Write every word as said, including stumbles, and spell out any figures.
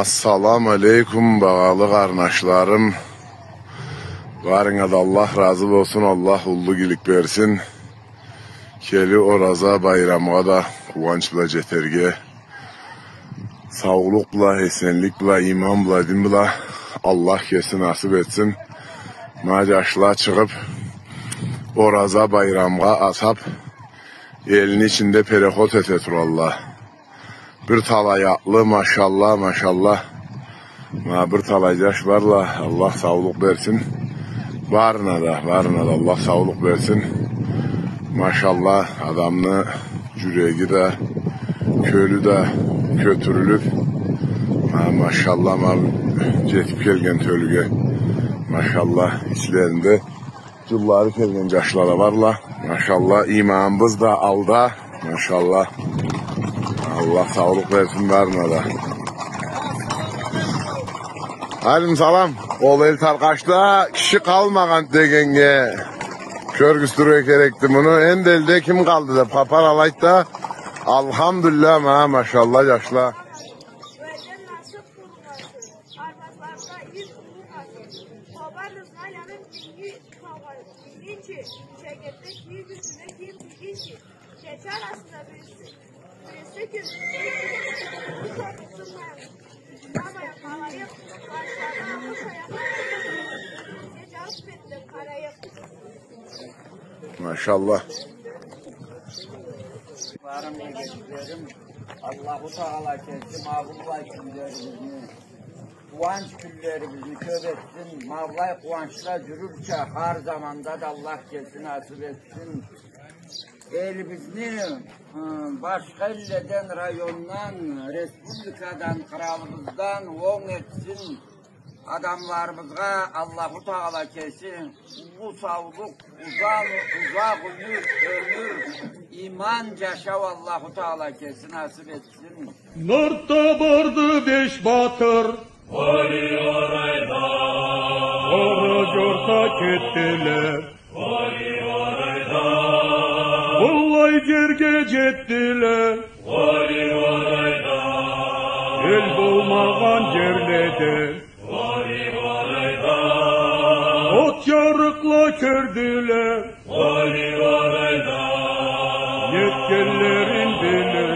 Ассаламу алейкум, багъалы къарнашларым. Барыгъыздан да Аллах разы болсун, Аллах уллу игилик берсин. Келир Ораза байрамгъа да къууанч бла джетерге, саулукъ бла, эсенлик бла, иман бла, дин бла Аллах кеси насыб этсин. Ма джашла чыгъыб, Ораза байрамгъа асаб, элни ичинде переход эте туралла. Бир талай атлы, машалла, машалла. Ма бир талай джаш барла, Аллах саулукъ берсин. Барына да, барына да Аллах саулукъ берсин. Машалла, адамны джюреги да, кёлю да кётюрюлюб, ма, машалла, ма джетиб келген тёлюге, машалла, ичлеринде джыллары келген джашла да барла. Машалла, иманыбыз да алда. Машалла. Аллах саулукъ берсин барына да. Алейкум салам. Ол эл таркъашда киши къалмагъан дегеннге кёргюзтюрге керекди муну. Энди элде ким къалды деб хапар алайыкъ да. Алхамдулиллях, ма, машалла, джашла. Арбазларында ир уллу къатын. Хоба рызкъы аягъын минги таугъа ийгинчи, чегетде кийик юсюне кийик ийгинчи, кече арасында бириси, бириси кюн, бириси кюн тутсунмайын. Тутмамайын къалайыкъ, башларына къуш аякъ, кече арыс бетден къарайыкъ. Машалла. Барым, эгечлерим, Аллаху Тагъала кеси ма быллай кюнлерибизни, къууанч кюнлерибизни кёб этсин, ма быллай къууанчда джюрюрча, хар заманда да Аллах кеси насыб этсин. Элибизни, ы, башха элледен, райондан, республикадан, къыралыбыздан онг этсин. Адамларыбызгъа Аллаху Тагъала кеси уллу саулукъ, уза-, узакъ ёмюр, ёмюр, иман, джашау Аллаху Тагъала кеси насыб этсин. Нартда барды беш батыр. Къара джорта кетдиле. Быллай джерге джетдиле. Эл болмагъан джерледе. От джарыкъла кёрдюле. Нетгенлерин биле.